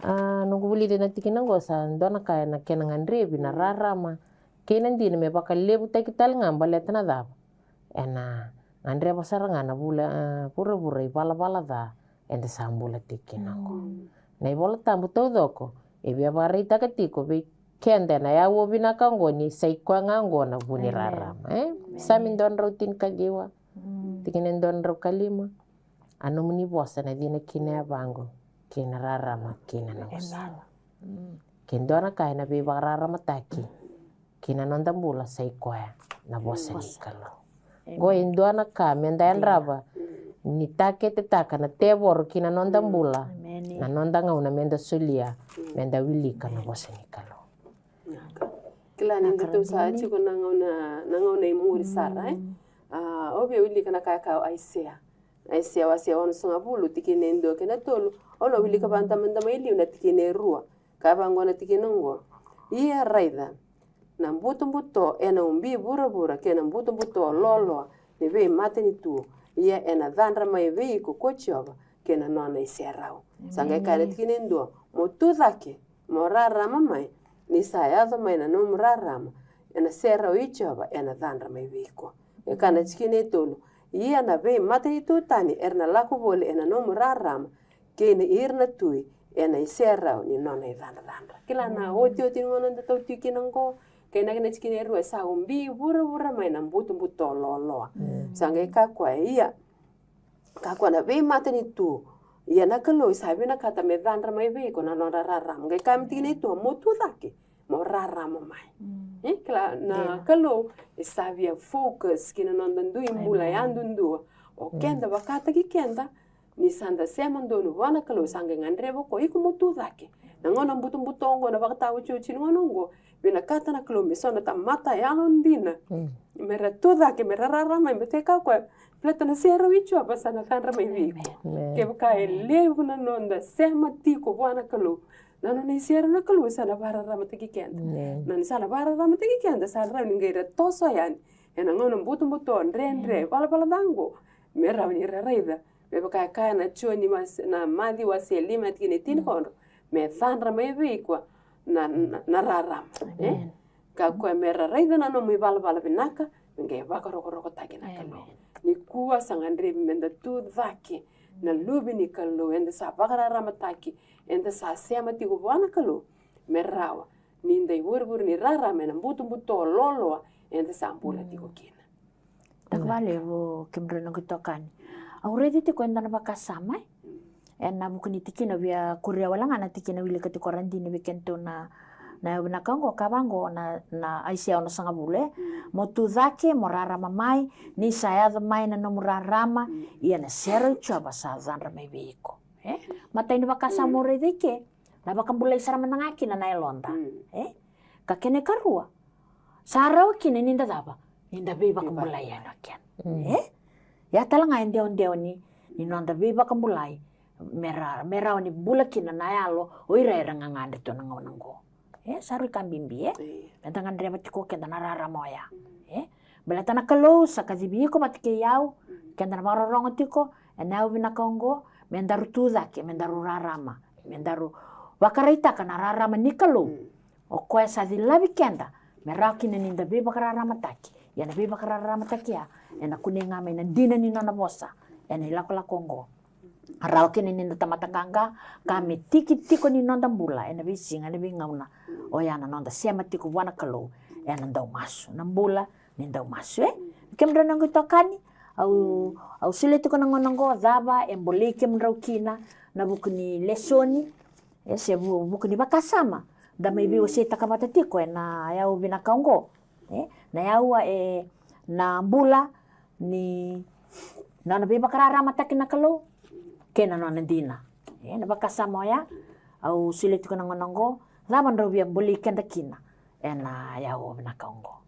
A, noqu vulica na tikina oqo sa dua na ka ena kena gadrevi na rarama kei na dina me vakalevutaki tale ga baleta na cava? Ena gadreva sara ga na vula, a, vuravura ivalavala ca eda sa bula tiko kina oqo. Na iVola Tabu taucoko e via vakaraitaka tiko vei keda ena yaua vinaka oqo ni sa i koya ga oqo na vu ni rarama, e? Same dua na drau tinikaciwa, tikina e dua na drau ka lima. A nomuni vosa na cina kina yavaqu, kei na rarama kina noqu sala. Ke dua na ka ena veivakararamataki ki na noda bula sa i koya na vosa ni Kalou. Qo e dua na ka meda yadrava ni taketetaka na tevoro ki na noda bula, na noda gauna meda solia, meda wilika na vosa ni Kalou. Kila ni datou sa tiko na gauna, na gauna i muri sara, e? A, au via wilika na ka e kaya o Aisea. Aisea wase onosagavulu, tikina e dua kei na tolu. Au na wilika vakadamadama i liu na tikina e rua. Kaya vaqo na tikina oqo: Ia raica, na butobuto ena ubi vuravura kei na butobuto loaloa ni veimatanitu, ia ena cadra mai vei iko ko Jiova kei na nona iserau. Sa qai kaya na tikina e dua: Mo tu cake, mo rarama mai, ni sa yaco mai na nomu rarama, ena serau i Jiova ena cadra mai vei iko. E kaya na tikina e tolu: Ia na veimatanitu tani era na lako voli ena nomu rarama, kei na ira na tui ena iserau ni nona icadricadra. Kila na otioti ni gauna datou tiko kina oqo, kei na kena tikina e rua, e sa ubi vuravura mai na butobuto loaloa. Sa qai kaya o koya, ia, kaya o koya, na veimatanitu, ia na Kalou sa vinakata me cadra mai vei iko na nodra rarama. Qai kaya mai tikina e dua, mo tu cake, mo rarama mai. E, kila na Kalou e sa via focus ki na noda dui bula yadudua. O keda vakataki keda, ni sa da sema donu vua na Kalou, sa qai gadreva o koya, iko mo tu cake. Na gauna butobuto oqo, na vakataotioti ni gauna oqo, vinakata na Kalou me so na tamata yalodina me ra tu cake, me ra rarama mai, me tei kaya o koya, baleta na serau i Jiova sa na cadra mai vei iko. Kevaka e levu na noda sema tiko vua na Kalou, na nona iserau na Kalou sa na vakararamataki keda. Na ni sa na vakararamataki keda, sa rawa ni qai ra toso yani ena gauna butobuto, dredre, valavala ca oqo, me rawa ni ra raica. Me vaka e kaya na Joni wase, na Maciu wase lima, tikina e tinikodru, me cadra mai vei koya na, na, na rarama. E? Kaya o koya me ra raica na nomu ivalavala vinaka, me qai vakarokorokotaki na Kalou. Nikua sa gadrevi meda tu cake na luve ni Kalou, eda sa vakararamataki, eda sa sema tiko vua na Kalou, me rawa ni da ivurevure ni rarama ena butobuto loaloa eda sa bula tiko kina. Vinaka vakalevu kemudrau noqu itokani. Au raici tiko e dua na vakasama, e? Ena vuku ni tikina, via kuria wale ga na tikina wilika tiko Radini vei kedatou na, na yau vinaka oqo, ka vaqo na, na Aisea onosagavulu, e? Mo tu cake, mo rarama mai, ni sa yaco mai na nomu rarama, ia na serau i Jiova sa cadra mai vei iko. E? Matai ni vakasama o raica i ke, na vakabulai sara mada ga kina na yaloda. E? Ka kena ikarua, sa rawa kina ni da cava? Ni da veivakabulai yani o keda. E? Ia tale ga e dewadewa ni, ni noda veivakabulai, me ra, me rawa ni bula kina na yalo o ira era gagadre tu na gauna oqo. E, sa rui ka bibi, e? Io. Meda gadreva tiko keda na rarama oya. E? Baleta na Kalou sa kacivi iko vata kei au, keda na vakarorogo tiko ena yau vinaka oqo, me daru tu cake, me daru rarama, me daru vakaraitaka na rarama ni Kalou. O koya sa cilavi keda me rawa kina ni da veivakararamataki. Ia na veivakararamataki ya ena kunei ga mai na dina ni nona vosa ena ilakolako oqo. Rawa kina ni da tamata qaqa, ka me tiki tiko ni noda bula ena veisiga, ena veigauna. Oya na noda sema tiko vua na Kalou ena dau masu, na bula ni dau masu, e? Kemudrau na noqu itokani, au, au solia tiko na gauna oqo, cava e bolei kemudrau kina na vuku ni lesoni, e, se vu-, vuku ni vakasama da mai veiwaseitaka vata tiko ena yau vinaka oqo. E, na yau, e, na bula ni nona veivakararamataki na Kalou kei na nona dina. E, na vakasama oya au solia tiko na gauna oqo, cava drau via bolei keda kina ena yau vinaka oqo.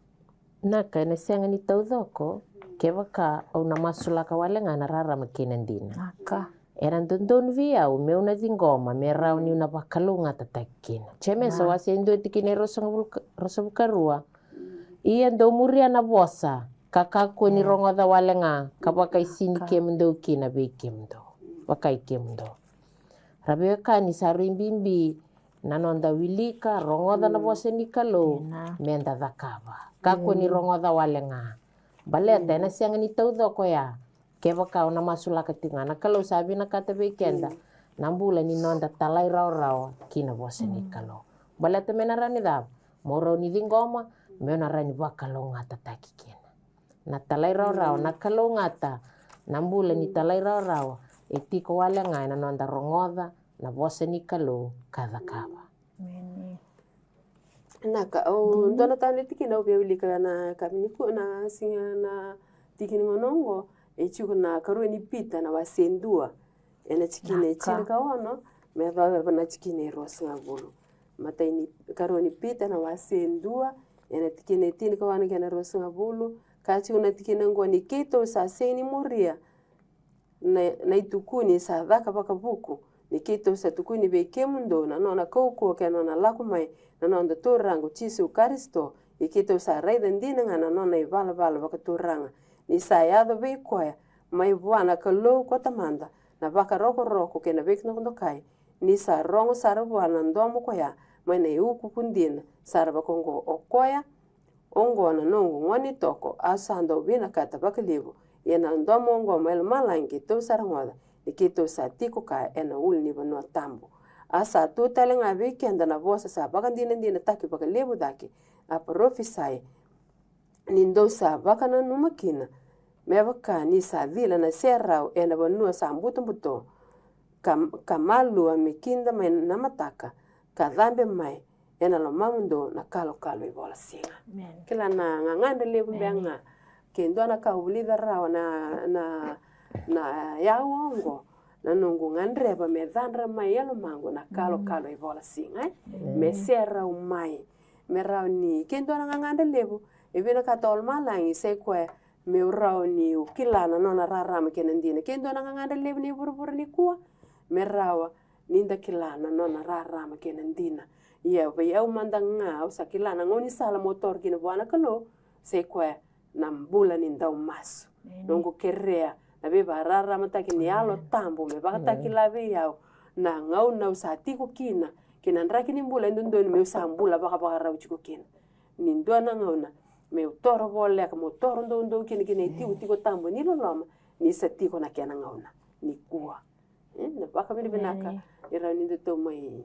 Naka, ena sega ni taucoko kevaka au na masulaka wale ga na rarama kei na dina. Naka. Era dodonu vei au meu na ciqoma me rawa niu na vakalougatataki kina. Jemesa wase e dua tikina e ruasagavulu ka, ruasagavulu ka rua. Ia dou muria na vosa, ka kakua ni rogoca wale ga, ka vakaisini kemudou kina vei kemudou, vakai kemudou. Ra veiwekani, sa rui bibi na noda wilika, rogoca na vosa ni Kalou, meda cakava. Kakua ni rogoca wale ga. Baleta ena sega ni taucoko ya kevaka o na masulaka tiko ga. Na Kalou sa vinakata vei keda na bula ni noda talairawarawa ki na vosa ni Kalou. Baleta me na rawa ni cava? Mo rawa ni ciqoma, meu na rawa ni vakalougatataki kina. Na talairawarawa, na kalougata na bula ni talairawarawa e tiko wale ga ena noda rogoca na vosa ni Kalou ka cakava. Naka, au dua na tani tikina au via wilika na kavi nikua, na siga, na tiki ni gauna oqo, e tiko na karua ni Pita na wase dua, ena tikina e tinikaono me yacova na tikina e ruasagavulu. Matai ni, karua ni Pita na wase dua, ena tikina e tinikaono kei na ruasagavulu, ka tiko na tikina oqo: Ni keitou sa sega ni muria na, na itukuni sa caka vakavuku, ni keitou sa tukuni vei kemudou na nona kaukauwa kei na nona lako mai na noda Turaga o Jisu Karisito, ia keitou sa raica dina ga na nona ivalavala vakaturaga, ni sa yaco vei koya mai vua na Kalou ko Tamada na vakarokoroko kei na veikadokadokai, ni sa rogo sara vua na domo koya mai na iukuuku dina sara vakaoqo. O koya oqo na noqu gone toko, au sa dau vinakata vakalevu. Ia na domo oqo mai lomalagi keitou sa rogoca, ni keitou sa tiko kaya ena ulunivanua tabu. A sa tu tale ga vei keda na vosa sa vakadinadinataki vakalevu cake, a parofisai, ni dou sa vakananuma kina, me vaka ni sa cila na serau ena vanua sa butobuto, ka, ka malua me kida mai na mataka, ka cabe mai ena lomamudou na kalokalo ivola siga. Kila na gagadre levu beka ga. Ke dua na ka au vulica rawa na, na, na yau oqo, na noqu gadreva me cadra mai e lomaqu na kalokalo ivola siga, e? Me serau mai. Me rawa ni, ke dua na gagadre levu e vinakata o lomalagi, sa i koya meu rawa niu kila na nona rarama kei na dina. Ke dua na gagadre levu ni vuravura nikua, me rawa ni da kila na nona rarama kei na dina. Ia vei au mada ga, au sa kila na gaunisala meu toro kina vua na Kalou, sa i koya na bula ni daumasu. Noqu kerea na veivakararamataki ni Yalo Tabu me vakatakila vei au na gauna au sa tiko kina, kei na draki ni bula e dodonu meu sa bula vakavakarau tiko kina. Ni dua na gauna meu toro voleka, meu toro doudou kina ki na itikotiko tabu ni loloma, ni sa tiko na kena gauna nikua. E, na vakavinavinaka e rawa ni datou mai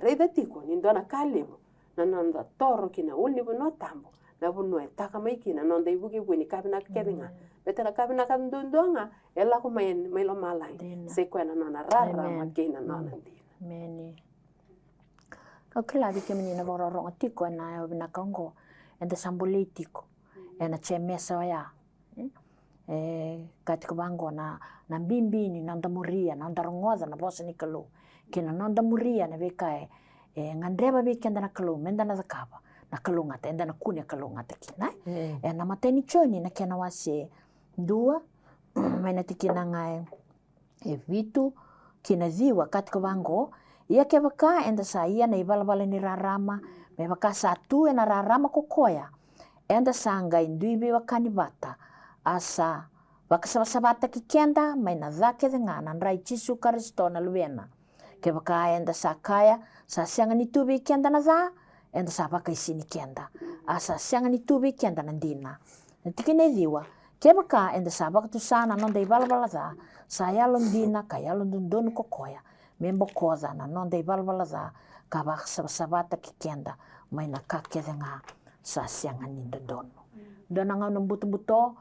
raica tiko ni dua na ka levu na noda toro ki na ulunivanua tabu, na vanua e taka mai kina na noda ivukevuke ni ka vinaka kece ga. Baleta na ka vinaka duadua ga e lako mai, mai lomalagi, sa i koya na nona rarama kei na nona dina. Au kila vei kemuni na vakarorogo tiko ena yau vinaka oqo, eda sa bolei tiko ena Jemesa oya. E? E ka tiko vaqo na, na bibi ni noda muria, noda rogoca na vosa ni Kalou, kei na noda muria na veika e, e gadreva vei keda na Kalou meda na cakava, na kalougata, eda na kune kalougata kina. E na matai ni Joni na kena wase dua, mai na tikina ga e, e vitu ki na ciwa, ka tiko vaqo: Ia kevaka eda sa ia na ivalavala ni rarama, me vaka sa tu e na rarama ko koya, eda sa qai dui veiwekani vata, a sa vakasavasavataki keda mai na ca kece ga na dra i Jisu Karisito na Luvena. Kevaka eda sa kaya sa sega ni tu vei keda na ca, eda sa vakaisini keda, a sa sega ni tu vei keda na dina. Na tikina e ciwa: Kevaka eda sa vakatusa na noda ivalavala ca, sa yalodina ka yalododonu ko koya me bokoca na noda ivalavala ca, ka vakasavasavataki keda mai na ka kece ga sa sega ni dodonu. Dua na gauna butobuto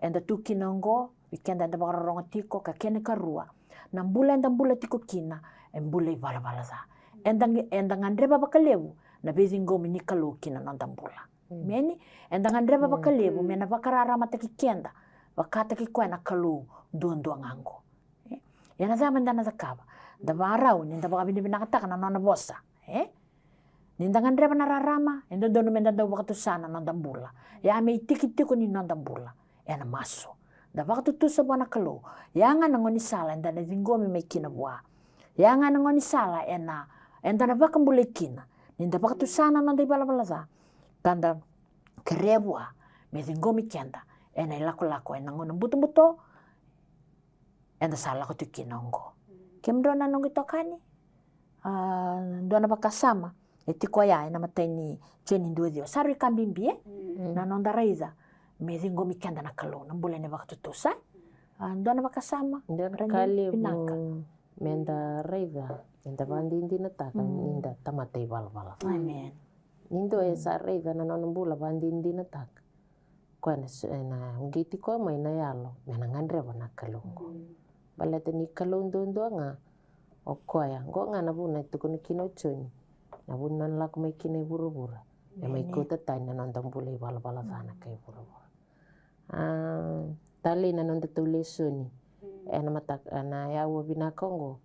eda tu kina oqo, vei keda eda vakarorogo tiko, ka kena ikarua, na bula eda bula tiko kina e bula ivalavala ca. Eda, eda gadreva vakalevu na veiciqomi ni Kalou ki na noda bula. Meni, eda gadreva vakalevu me na vakararamataki keda vakataki koya na Kalou duadua ga oqo. E? Ia na cava eda na cakava? Da vakarau ni da vakavinavinakataka na nona vosa. E? Ni da gadreva na rarama, e dodonu me da dau vakatusa na noda bula. Ia me itikitiko ni noda bula e na masu. Da vakatutusa vua na Kalou. Ia ga na gaunisala eda na ciqomi mai kina vua. Ia ga na gaunisala ena, eda na vakabulai kina. Ni da vakatusa na noda ivalavala ca, ka da kerea vua me ciqomi keda ena ilakolako ena gauna butobuto eda sa lako tiko kina oqo. Kemudrau na noqu itokani, a, dua na vakasama e tiko ya ena matai ni Joni dua ciwa. Sa rui ka bibi, e? Na noda raica me ciqomi keda na Kalou, na bula ni vakatutusa. A, dua na vakasama, dua na ka levu vinaka me da raica, me da vakadinadinataka ni da tamata ivalavala ca. Amen. Ni dua e sa raica na nona bula vakadinadinataka, koya na s-, ena uqeti koya mai na yalo me na gadreva na Kalou oqo. Baleta ni Kalou duadua ga o koya. Oqo ga na vuna e tukuna kina o Joni, na vuna na lako mai kina i vuravura, me mai kauta tani na noda bula ivalavala ca na kai vuravura. A, talei na noda tou lesoni ena mataka, na aua vinaka oqo.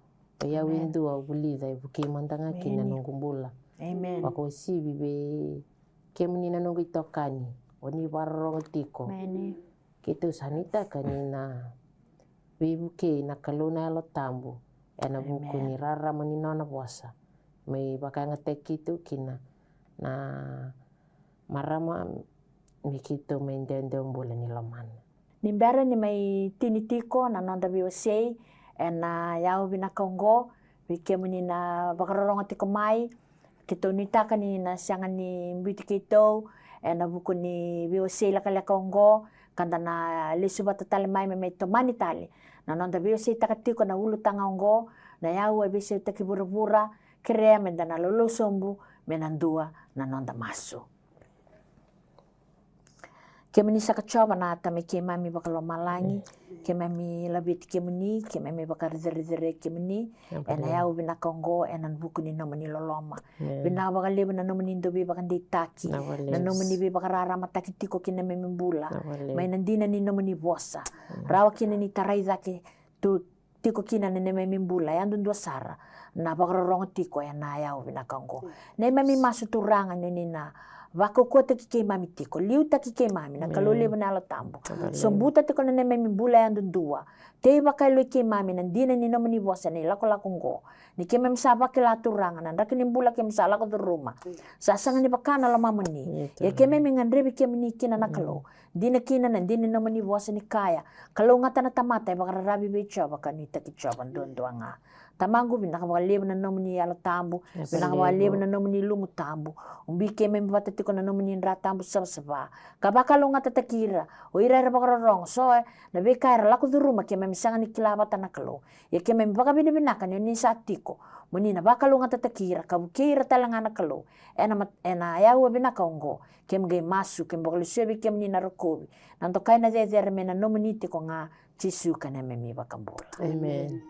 O yau e dua au vulica e vukei mada ga kina na noqu bula. Vakauasivi vei kemuni na noqu itokani, o ni vakarorogo tiko. Keitou sa nuitaka ni na veivukei na Kalou na Yalo Tabu ena vuku ni rarama ni nona vosa, me vakayagataki keitou kina na marama, me keitou mai dewedewebula ni lomana. Ni bera ni mai tini tiko na noda veiwasei ena aua vinaka oqo, vei kemuni na vakarorogo tiko mai, keitou nuitaka ni na sega ni biuti keitou ena vuku ni veiwasei lekaleka oqo, ka da na lesu vata tale mai me mai tomani tale na noda veiwaseitaka tiko na ulutaga oqo, na aua e veisautaki vuravura. Kerea me da na lolou sobu me na dua na noda masu. Kemuni saka Jiova na Tamai keimami vakalomalagi, keimami laveti kemuni, keimami vakacere-, cerecerei kemuni ena aua vinaka oqo ena vuku ni nomuni loloma. Vinaka vakalevu na nomuni dau veivakadeitaki, na nomuni veivakararamataki tiko ki na neimami bula mai na dina ni nomuni vosa. Rawa kina ni tarai cake tu tiko kina na neimami bula yadudua sara na vakarorogo tiko ena aua vinaka oqo. Neimami masu Turaga ni ni na vakaukauwataki keimami tiko, liutaki keimami na Kalou levu na Yalo Tabu. Sobuta tiko na neimami bula yadudua. Tei vakayaloi keimami na dina ni nomuni vosa ena ilakolako oqo. Ni keimami sa vakila Turaga na draki ni bula keimami sa lako curuma, sa sega ni vaka na lomamuni. Ia keimami gadrevi kemuni kina na Kalou. Dina kina na dina ni nomuni vosa ni kaya, kalougata na tamata e vakararavi vei Jiova ka nuitaki Jiova duadua ga. Tamaqu, vinaka vakalevu na nomuni Yalo Tabu, vinaka vakalevu na nomuni ilumu tabu. Ubi keimami vata tiko na nomuni dra tabu savasava ka vakalougatataki ira o ira era vakarorogo, so na veika era lako curuma keimami sega ni kila vata na Kalou. Ia keimami vakavinavinaka ni oni sa tiko mo ni na vakalougatataki ira ka vukei ira tale ga na Kalou ena mat-, ena aua vinaka oqo. Keimami qai masu, keimami vakalesuya vei kemuni na rokovi, na dokai, na cecere me na nomuni tiko ga, Jisu ka neimami iVakabula. Amen.